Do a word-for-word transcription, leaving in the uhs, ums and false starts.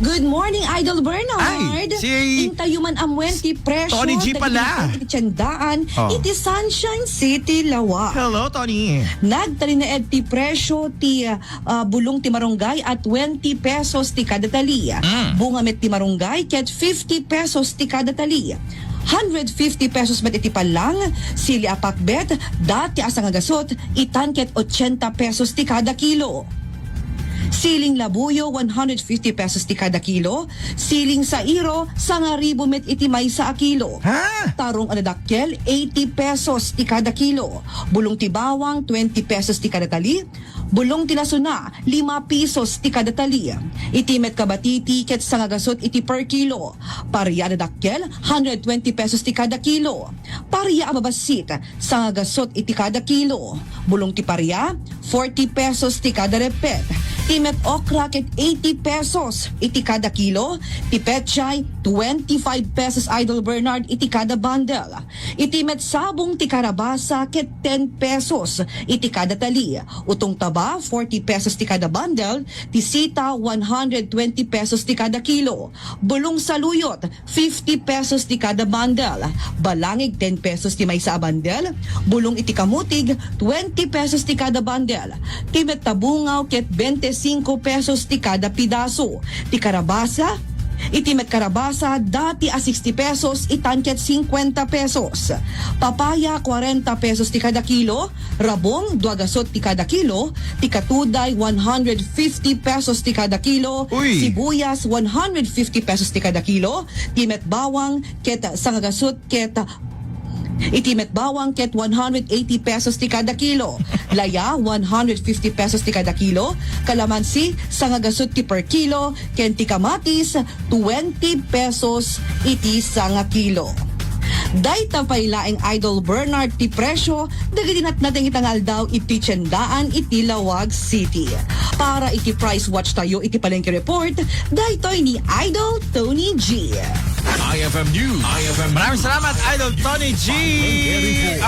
Good morning, Idol Bernard. Ay, si Intayo man amuen ti presyo Tony G dagiti pala. Iti tiendaan Oh. iti Sunshine City, Laua. Hello, Tony. Nagtalinaed ti presyo ti, ah, bulong ti marunggay a twenty pesos ti kada tali. Mm. Bunga met ti marunggay ket fifty pesos ti kada tali. Hundred fifty pesos met iti pallang, sili a pakbet, dati a sangagasut, itan ket ochenta pesos ti kada kilo. Siling labuyo, one hundred fifty pesos ti kada kilo. Siling sairo, sangaribu met iti maysa a kilo. Ha? Tarong a nadakkel, eighty pesos ti kada kilo. Bulong ti bawang, twenty pesos ti kada tali. Bulong ti lasuna, lima pesos ti kada tali. Iti met kabatiti ket sangagasut iti per kilo. Paria a nadakkel, hundred twenty pesos ti kada kilo. Paria a babassit, sangagasut iti kada kilo. Bulong ti paria, forty pesos ti kada reppet. Ti met okra ket eighty pesos iti kada kilo. Ti petchay, twenty-five pesos, Idol Bernard, iti kada bundle. Iti met sabong ti karabasa ket ten pesos iti kada tali. Utong taba, forty pesos ti kada bundle. Ti sita, one hundred twenty pesos ti kada kilo. Bulong saluyot, fifty pesos ti kada bundle. Balangig, ten pesos ti maysa a bundle. Bulong iti kamutig, twenty pesos ti kada bundle. Ti met tabungaw ket bente singko pesos ti kada pidaso. Ti karabasa, iti met karabasa, dati a sixty pesos, itan ket singkuenta pesos. Papaya, kuarenta pesos ti kada kilo. Rabong, duagasut ti kada kilo. Ti katuday, one hundred fifty pesos ti kada kilo. Uy! Sibuyas, one hundred fifty pesos ti kada kilo. Ti met bawang, ket sangagasut, ket iti met bawang ket one hundred eighty pesos ti kada kilo. Laya, one hundred fifty pesos ti kada kilo. Kalamansi, sangagasut ti per kilo. Ken ti kamatis, twenty pesos iti sanga kilo. Dayta pay laeng, Idol Bernard, ti presyo dagiti natnateng ita nga aldaw iti tiendaan iti Laoag City. Para iti price watch tayo iti Palengke Report, daytoy ni Idol Tony G. I F M News. I F M Maraming News. Salamat, Idol Tony G. Palengke Report.